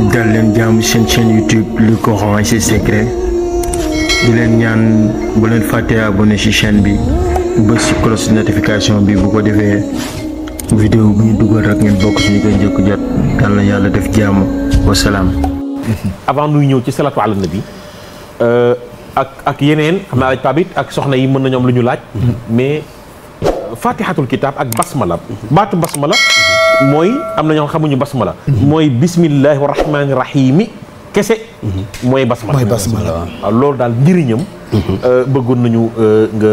dal leen jaamu seen chaîne YouTube le Coran et ses secrets di leen ñaan bu leen fàtte abonné ci chaîne bi bës ci cloche notification bi bu ko defee vidéo bu ñu dugal rek ngeen bokk ci ñu koy njëkk jot yal na yàlla def jàmm wasalaam. avant nuy ñëw ci salatu ala nabi ak yeneen xam naa laaj pabit ak soxna yi mën na ñoom lu ñu laaj mais fatihatul kitab ak basmala baatu basmala mooy am na ñoo xamuñu basmala mooy bismillahi rahmani rahimi kese mooy basmala waaw loolu daal njëriñam bëggoon nañu nga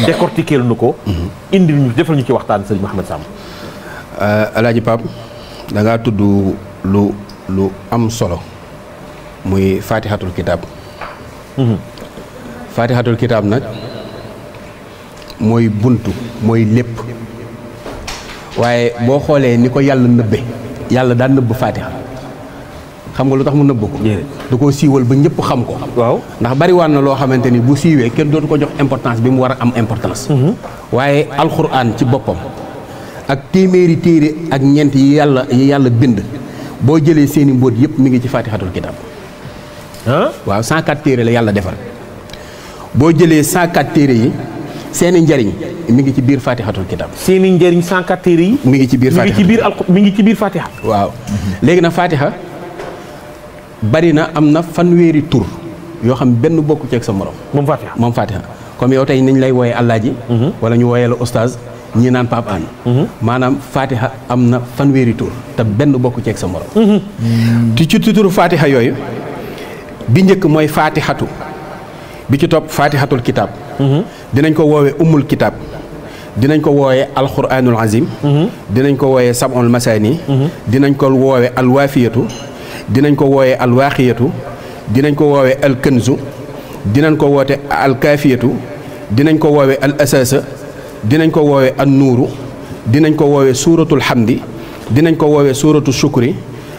décortiquer nu ko indi ñu defal ñu ci waxtaan sëriñ Mouhamed Samb. Alaaji Pape da ngaa tudd lu am solo muy fatihatul kitab fatihatul kitab nag mooy buntu mooy lépp waaye boo xoolee ni ko yàlla nëbbe yàlla daan nëbb fatiha xam nga lu tax mu nëbb ko da koo siiwal ba ñëpp xam ko waaw ndax bari waan na loo xamante ni bu siiwee kenn dootu ko jox importance bi mu war a am importance waaye alxuraan ci boppam ak téeméeri téere ak ñeent yi yàlla bind boo jëlee seeni mbóot yëpp mi ngi ci fatihatul kitab waaw 104 téere la yàlla defar boo jëlee 104 téere yi seeni njariñ mi ngi ci biir fatihatul kitab seeni njariñ 104 téere yi mi ngi ci biir fatiha mi ngi ci biir fatiha waaw léegi nag fatiha bari na am na fanweeri tur yoo xam benn bokku ceeg sa morom moom fatiha comme yow tey nañ lay wooyee Alaaji wala ñu wooyee la oustaz ñi naan Pape An maanaam fatiha am na fanweeri tur te benn bokku ceeg sa morom ti ci turu fatiha yooyu bi njëkk mooy fatihatu bi ci topp fatihatul kitab dinañ ko woowee ummul kitab dinañ ko woowee alquranul azim dinañ ko woowee sab'ul masani dinañ ko woowee alwaafiyatu dinañ ko woowee alwaaqiyatu dinañ ko woowee alkanzu dinañ ko woote alkaafiyatu dinañ ko woowee al asasa dinañ ko woowee an nuuru dinañ ko woowee suuratul hamdi dinañ ko woowee suuratul shukri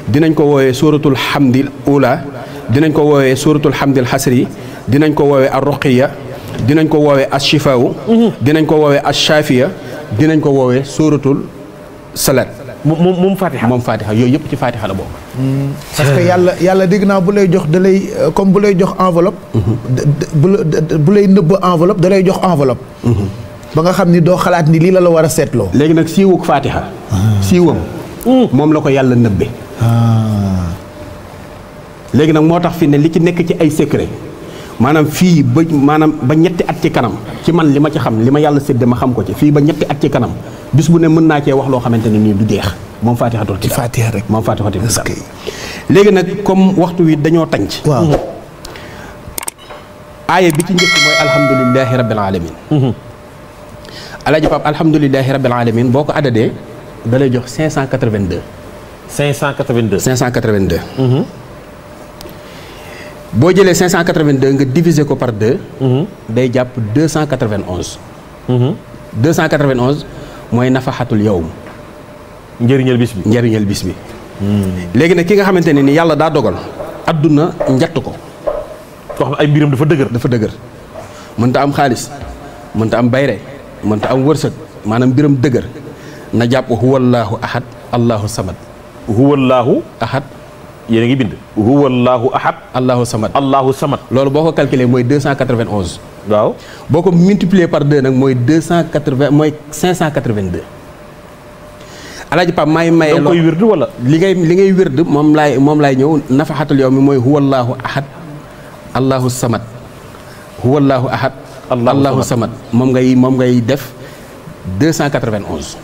dinañ ko woowee suuratul hamdil ula dinañ ko woowee suuratul hamdil hasri dinañ ko woowee ar ruqiya dinañ ko woowee as shifaawu dinañ ko woowee as shaafiya dinañ ko woowee suuratul salaat moom fatiha yooyu yëpp ci fatiha la bokk parce que yàlla dégg naa bu lay jox da lay comme bu lay jox enveloppe bu lay nëbb enveloppe da lay jox enveloppe ba nga xam ni doo xalaat ni lii la war a seetloo léegi nag siiwuk fatiha siiwam moom la ko yàlla nëbbe léegi nag moo tax fi ne li ci nekk ci ay secret maanaam fii ba ñetti at ci kanam ci man li ma ci xam li ma yàlla sédde ma xam ko ci fii ba ñetti at ci kanam bis bu ne mën naa cee wax loo xamante ne nii du jeex moom fatihatul kitab fatiha rek moom fatihatul kitab léegi nag comme waxtu wi dañoo tànc waaw aaya bi ci njëkk mooy alhamdulillahi rabbil alamin Alaaji Pape alhamdulillahi rabbil alamin boo ko addadee da lay jox 582 boo jëlee 582 nga diviser ko par 2 day jàpp 291 291 mooy nafaxatul yawm njëriñal bis bi léegi nag ki nga xamante ne ni yàlla daa dogal adduna njatt ko koo xam ay mbiram dafa dëgër mënta am xaalis mënta am bayre mënta am wërsëg maanaam mbiram dëgër na jàpp huwallaahu ahad allahu samad huwallaahu ahad yéen a ngi bind huwallaahu ahad allahu samad loolu boo ko calculé mooy 291 waaw boo ko multiplier par 2 nag mooy 280 mooy 582 Alaaji Pape may maye da nga koy wérd wala li ngay wérd moom laay ñëw nafaxatul yow mi mooy huwallaahu ahad allahu samad huwallaahu ahad allahu samad moom ngay def 291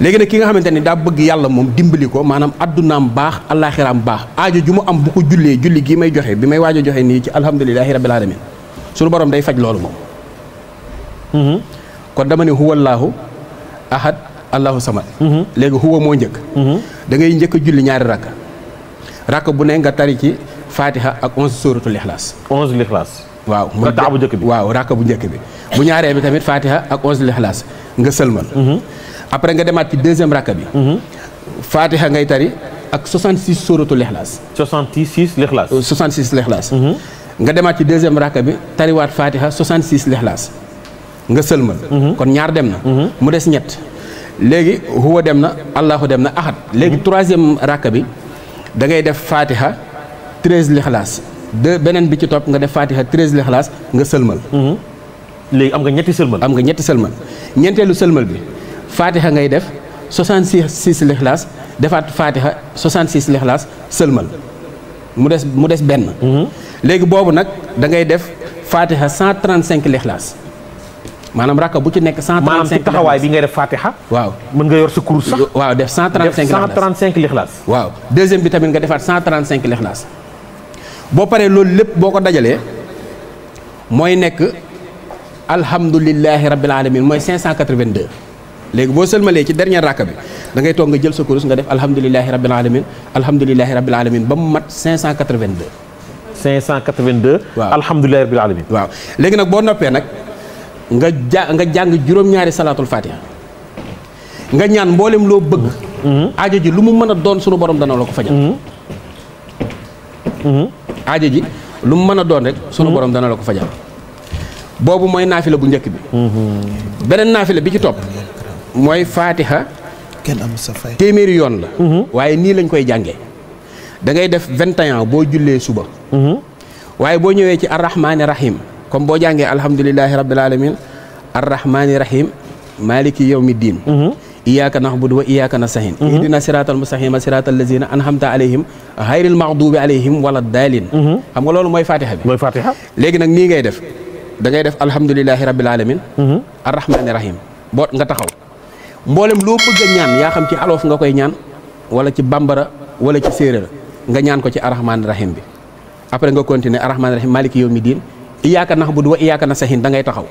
léegi nag ki nga xamante ni daa bëgg yàlla moom dimbali ko maanaam addunaam baax allaaxiraam baax aajo ju mu am bu ko julli gii may joxe bi may waaj a joxe nii ci alhamdulilahi rabbil alamin suñu borom day faj loolu moom kon dama ne huwallaahu ahad allahu samad léegi huwa moo njëkk da ngay njëkk a julli ñaari rakk bu ne nga tari ci fatiha ak 11 suratul ixlaas 11 lixlaas waaw rakka bu njëkk bi waaw rakka bu njëkk bi bu ñaaree bi tamit fatiha ak 11 lixlaas nga sëlmal après nga demaat ci deuxième rakka bi fatiha ngay tari ak 66 suratul lixlaas 66 lixlaas nga demaat ci deuxième rakka bi tariwaat fatiha 66 lixlaas nga sëlmal kon ñaar dem na mu des ñett léegi huwa dem na allahu dem na ahad léegi troisième rakka bi da ngay def fatiha 13 lixlaas beneen bi ci topp nga def fatiha 13 lixlaas nga sëlmal. léegi am nga ñetti sëlmal. am nga ñetti sëlmal ñeenteelu sëlmal bi fatiha ngay def 66 lixlaas defaat fatiha 66 lixlaas sëlmal mu des benn. léegi boobu nag da ngay def fatiha 135 lixlaas maanaam rakka bu ci nekk 135 maanaam ci taxawaay bi ngay def fatiha. waaw mën nga yor sa kurus sax. waaw def 135 lixlaas. waaw deuxième bi tamit nga defaat 135 lixlaas boo paree loolu lépp boo ko dajalee mooy nekk alhamdulilahi rabbil alamin mooy 582. léegi boo sëlmalee ci dernier rakka bi da ngay toog nga jël sa kurus nga def alhamdulilahi rabbil alamin alhamdulilahi rabbil alamin ba mu mat 582. 582. waaw alhamdulilahi rabbil alamin. waaw léegi nag boo noppee nag nga jàng juróom-ñaari salaatul fatiha nga ñaan mboolem loo bëgg. aajo ji lu mu mën a doon sunu borom dana la ko fajal. aajo ji lu mu mën a doon rek sunu borom dana la ko fajal. boobu mooy naafila bu njëkk bi. beneen naafila bi ci topp mooy fatiha. kenn am sa fay. téeméeri yoon la. waaye nii lañ koy jàngee. da ngay def 21 boo jullee suba. waaye boo ñëwee ci arrahmaani rahim comme boo jàngee alhamdulilahi rabbil alamin arrahmaani rahim maliki yawmi diin. iyyaka na'budu wa iyyaka nasta'in. ihdina siratal mustaqima siratal lazina an'amta alayhim ghayril maghdubi alayhim wala daalin. xam nga loolu mooy fatiha bi. mooy fatiha. léegi nag nii ngay def da ngay def alhamdulilahi rabbil alamin arrahmaani rahim boo nga taxaw mboolem loo bëgg a ñaan yaa xam ci aloof nga koy ñaan wala ci bambara wala ci séeréer nga ñaan ko ci arrahmaani rahim bi après nga continuer arrahmaani rahim maliki yawmi diin iyyaka na'budu wa iyyaka nasta'in da ngay taxaw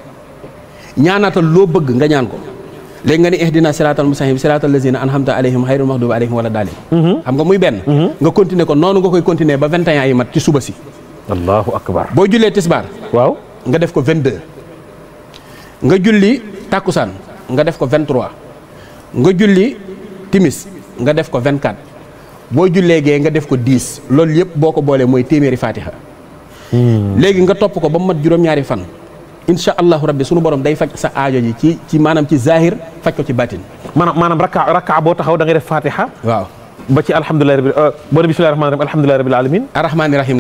ñaanaatal loo bëgg nga ñaan ko léegi nga ni ihdina siratal mustaqim siratal lazina an'amta alayhim ghayril maghdubi alayhim wala daalin. xam nga muy benn. nga continuer ko noonu nga koy continuer ba 21 yi mat ci suba si. allahu akbar. boo jullee tisbaar. waaw nga def ko 22. nga julli takkusaan nga def ko 23. nga julli timis nga def ko 24. boo jullee gee nga def ko 10 loolu yëpp boo ko boolee mooy téeméeri fatiha. léegi nga topp ko ba mu mat juróom-ñaari fan. incha allahu rabbi sunu borom day faj sa aajo ji ci maanaam ci zahir faj ko ci batin. maanaam rakka boo taxaw da ngay def fatiha. waaw ba ci alhamdulilah boo ne bismillahi rahmaani rahim alhamdulilah rabbil alamin. arrahmaani rahim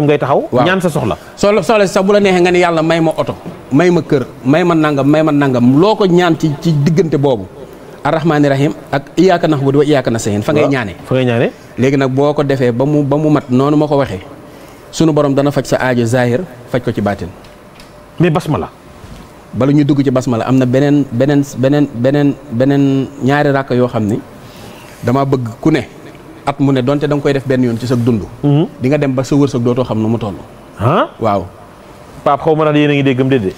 ngay taxaw waaw ñaan sa soxla. soxla sax bu la neexee nga ne yàlla may ma oto may ma kër may ma nangam loo ko ñaan ci diggante boobu. arrahmaani rahim ak iyyaka na'budu wa iyyaka nasta'in fa ngay ñaanee. léegi nag boo ko defee ba mu mat noonu ma ko waxee sunu borom dana faj sa aajo zahir faj ko ci batin. mais basmala. bala ñu dugg ci basmala am na beneen ñaari rakk yoo xam ni dama bëgg ku ne at mu ne donte da nga koy def benn yoon ci sa dund. di nga dem ba sa wërsëg dootoo xam nu mu toll. waaw. Pape xaw ma naan yéen a ngi déggam déedéet.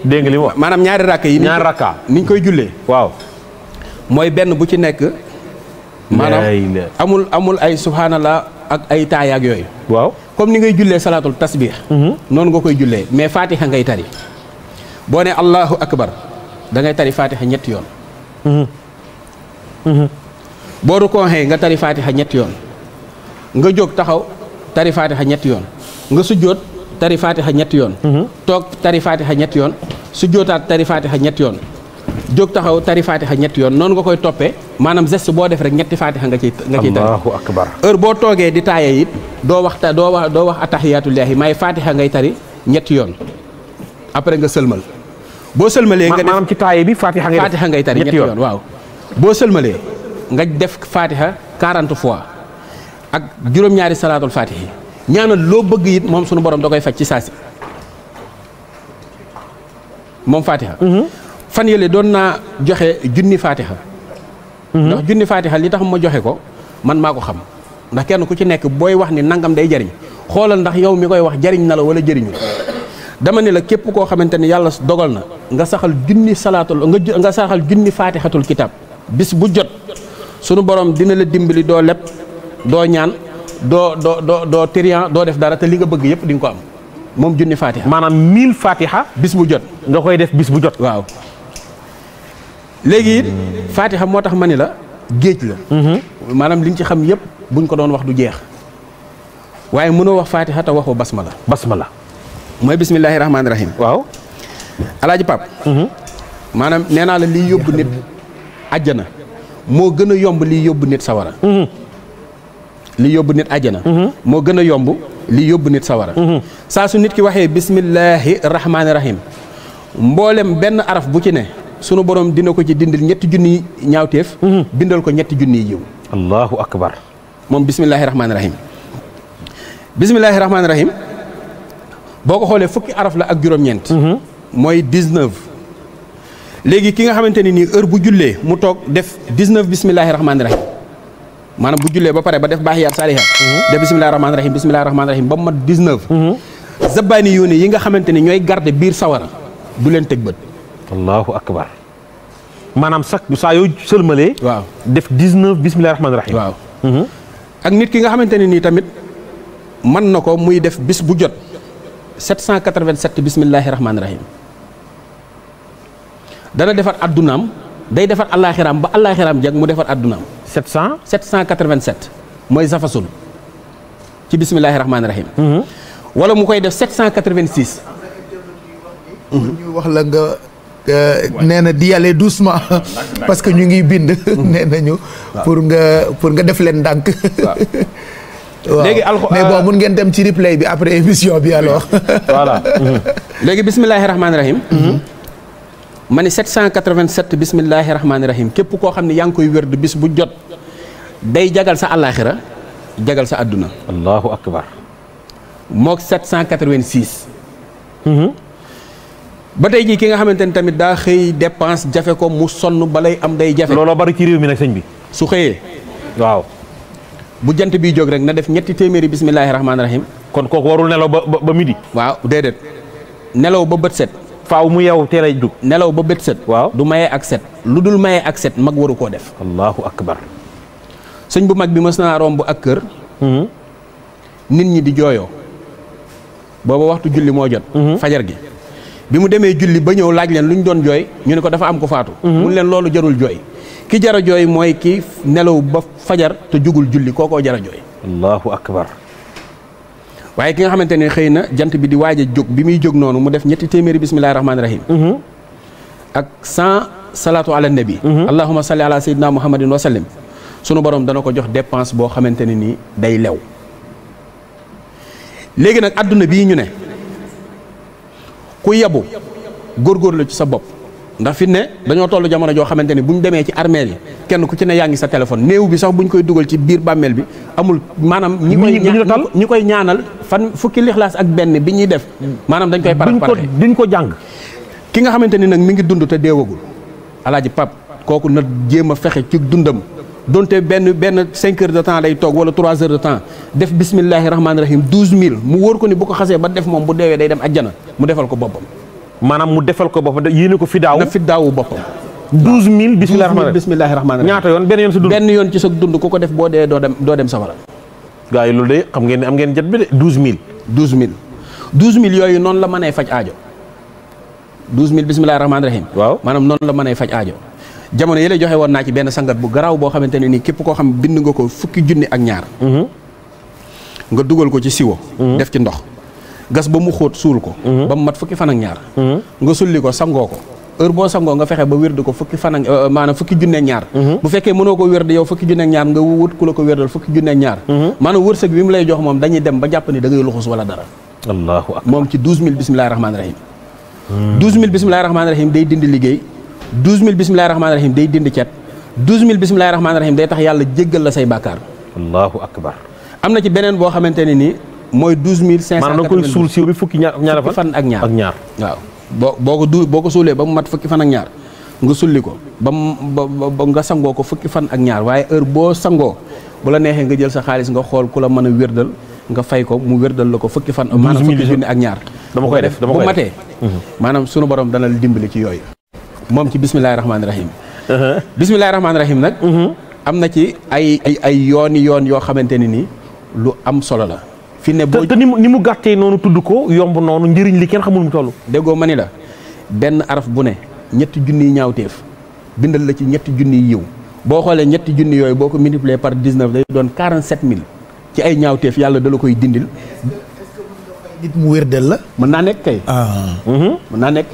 dégg nga li mu wax. maanaam ñaari rakk yi. ñaari rakka niñ koy jullee. waaw. mooy benn bu ci nekk. maanaam amul ay subhanallah ak ay taayaak yooyu. waaw comme ni ngay jullee salaatul tasbih. noonu nga koy jullee mais fatiha ngay tari. boo ne allahu akbar da ngay tari fatiha ñetti yoon. boo rukkooxee nga tari fatiha ñetti yoon. nga jóg taxaw tari fatiha ñetti yoon. nga sujjóot tari fatiha ñetti yoon. toog tari fatiha ñetti yoon. sujjóotaat tari fatiha ñetti yoon. jóg taxaw tari fatiha ñetti yoon noonu nga koy toppee maanaam geste boo def rek ñetti fatiha nga ciy tari. allahu akbar. heure boo toogee di taaye it doo wax attahiyatullahi may fatiha ngay tari ñetti yoon après nga sëlmal. boo sëlmalee nga def maanaam ci taaye bi fatiha ngay tari ñetti yoon waaw. boo sëlmalee nga def fatiha 40 fois ak juróom-ñaari salaatul fatihi ñaanal loo bëgg it moom sunu borom da koy faj ci saasi moom fatiha. fan yële doon naa joxe junni fatiha. ndax junni fatiha li tax ma joxe ko man maa ko xam ndax kenn ku ci nekk booy wax ni nangam day jariñ xoolal ndax yow mi koy wax jariñ na la wala jariñu dama ne la képp koo xamante ni yàlla dogal na nga saxal junni salaatul nga saxal junni fatihatul kitab bis bu jot sunu borom dina la dimbali doo leb doo ñaan doo trian doo def dara te li nga bëgg yëpp di nga ko am moom junni fatiha. maanaam 1000 fatiha bis bu jot nga koy def bis bu jot. waaw léegi it fatiha moo tax ma ni la géej la. maanaam li nga ci xam yëpp buñ ko doon wax du jeex waaye mënoo wax fatiha te waxoo basmala. mooy bismillahi rahmaani rahim. waaw. alaaji Pap. maanaam nee naa la liy yóbbu nit àjjana moo gën a yomb liy yóbbu nit sawara. li yóbbu nit àjjana moo gën a yomb li yóbbu nit sawara saa su nit ki waxee bismillahi rahmaani rahim mboolem benn araf bu ci ne sunu borom dina ko ci dindil ñetti junniy ñaawteef bindal ko ñetti junniy yiw allahu akbar moom bismillahi rahmaani rahim bismillahi rahmaani rahim boo ko xoolee fukki araf la ak juróom-ñeent mooy 19 léegi ki nga xamante ne nii heure bu jullee mu toog def 19 bismillahi rahmaani rahim maanaam bu jullee ba pare ba def baaxiyaat saalihaat def bismillahi rahmaani rahim ba mu mat 19 zabbaani yoone yi nga xamante ni ñooy garder biir sawara du leen teg bët allahu akbar maanaam sax saa yoo sëlmalee waaw def 19 bismillahi rahmaani rahim waaw ak nit ki nga xamante ne nii tamit mën na ko muy def bis bu jot 787 bismillahi rahmaani rahim dana defar addunaam day defar allaaxiraam ba allaaxiraam jag mu defar addunaam 787 mooy zafasul ci bismillahi rahmaani rahim wala mu koy def 786 ñu wax la nga nee na di aller doucement parce que ñu ngi bind nee nañu pour nga def leen ndànk waaw léegi mais bon mun ngeen dem ci replay bi après émission bi alors voilà léegi bismillahi rahmaani rahim ma ni 787 bismillahi rahmaani rahim képp koo xam ne yaa ngi koy wér de bis bu jot day jagal sa àllaaxira jagal sa àdduna allahu akbar mook 786 ba tey jii ki nga xamante ni tamit daa xëy dépense jafe ko mu sonn balay am day jafe looloo bari ci réew mi nag sëñ bi su xëyee waaw bu jant bi jóg rek na def ñetti téeméeri bismillahi rahmaani rahim kon kooku warul nelaw ba midi waaw déedéet nelaw ba bët set faaw mu yeewu teel a jug nelaw ba bët set waaw du mayee ak set lu dul mayee ak set mag waru koo def allahu akbar sëñ bu mag bi mës naa romb ak kër nit ñi di jooyoo booba waxtu julli moo jot fajar gi bi mu demee julli ba ñëw laaj leen lu ñu doon jooy ñu ne ko dafa am ko faatu mun leen loolu jarul jooy ki jara jooy mooy ki nelaw ba fajar te jugul julli kookoo jara jooy allahu akbar waaye ki nga xamante ne xëy na jant bi di waaj a jóg bi muy jóg noonu mu def ñetti téeméeri bismillahi rahmaani rahim ak 100 salaatu ala nabi allahumma salli ala sayyidina muhammadin wa sallim sunu borom dana ko jox dépense boo xamante ne nii day lew léegi nag adduna bii ñu ne ku yebu góorgóorlu ci sa bopp ndax fi ne dañoo toll jamono joo xamante ni bu ñu demee ci armeel yi kenn ku ci ne yaa ngi sa téléphone néew bi sax bu ñu koy dugal ci biir bàmmeel bi amul maanaam ñi koy ñaanal fan fukki lixlaas ak benn bi ñuy def maanaam dañ koy parax-paraxe duñ ko jàng ki nga xamante ni nag mi ngi dund te deewagul alaaji pap kooku na jéem a fexe ci dundam donte benn 5 heures de temps lay toog wala 3 heures de temps def bismillahi rahmaani rahim 12000 mu wóor ko ni bu ko xasee ba def moom bu deewee day dem ajjana mu defal ko boppam maanaam mu defal ko boppam yéene ko fidaaw na fidaawu boppam 12000 bismillahi rahmaani rahim ñaata yoon benn yoon sa dund benn yoon ci sa dund ku ko def boo dee doo dem safara gaa yi loolu de xam ngeen ne am ngeen jot bi de 12000 yooyu noonu la mënee faj aajo 12000 bismillahi rahmaani rahim waaw maanaam noonu la mënee faj aajo jamono yi lay joxe woon naa ci benn sangat bu garaaw boo xamante ne nii képp koo xam bind nga ko fukki junni ak ñaar nga dugal ko ci siwo def ci ndox gas ba mu xóot suul ko ba mu mat fukki fan ak ñaar nga sulli ko sangoo ko heure boo sangoo nga fexe ba wérd ko fukki fan ak maanaam fukki junni ak ñaar bu fekkee mënoo ko wérd yow fukki junni ak ñaar nga wut ku la ko wérdal fukki junni ak ñaar maanaam wërsëg bi mu lay jox moom dañuy dem ba jàpp ni da ngay luxus wala dara allahu akbar moom ci 12000 bismillahi rahmaani rahim 12000 bismillahi rahmaani rahim day dindi liggéey 12000 bismillahi rahmaani rahim day dindi cet 12000 bismillahi rahmaani rahim day tax yàlla jéggal la say bàkkaar allahu akbar am na ci beneen boo xamante ne nii mooy 12500 maanaam da nga koy suul siiw bi fukki ñaar fan ak ñaar waaw boo ko suulee ba mu mat fukki fan ak ñaar nga sulli ko ba nga sangoo ko fukki fan ak ñaar waaye heure boo sangoo bu la neexee nga jël sa xaalis nga xool ku la mën a wérdal nga fay ko mu wérdal la ko fukki fan maanaam fukki junni ak ñaar dama koy def bu matee maanaam sunu borom dana la dimbali ci yooyu moom ci bismillahi rahmaani rahim bismillahi rahmaani rahim nag am na ci ay yooni yoon yoo xamante ne nii lu am solo la fi ne boo te ni mu gàttee noonu tudd ko yomb noonu njëriñ li kenn xamul mu toll déggoo ma ni la benn araf bu ne ñetti junniy ñaawteef bindal la ci ñetti junniy yiw boo xoolee ñetti junni yooyu boo ko multiplier par 19 day doon 47000 ci ay ñaawteef yàlla da la koy dindil nit mu wérdal la. mën naa nekk kay. mën naa nekk.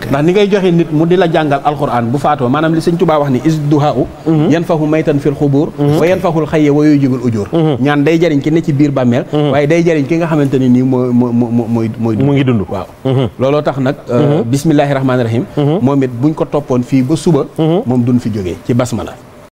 ndax ni ngay joxe nit mu di la jàngal alxuraan bu faatoo maanaam li sëñ Tuubaa wax ni is duhaau yan fahu maytan fil xubuur wa yan fahul xayye wa yujibul ujur ñaan day jariñ ki ne ci biir bàmmeel waaye day jariñ ki nga xamante ne nii mooy mu ngi dund waaw looloo tax nag bismillahi rahmaani rahim moom it buñ ko toppoon fii ba suba moom duñ fi jógee ci basmala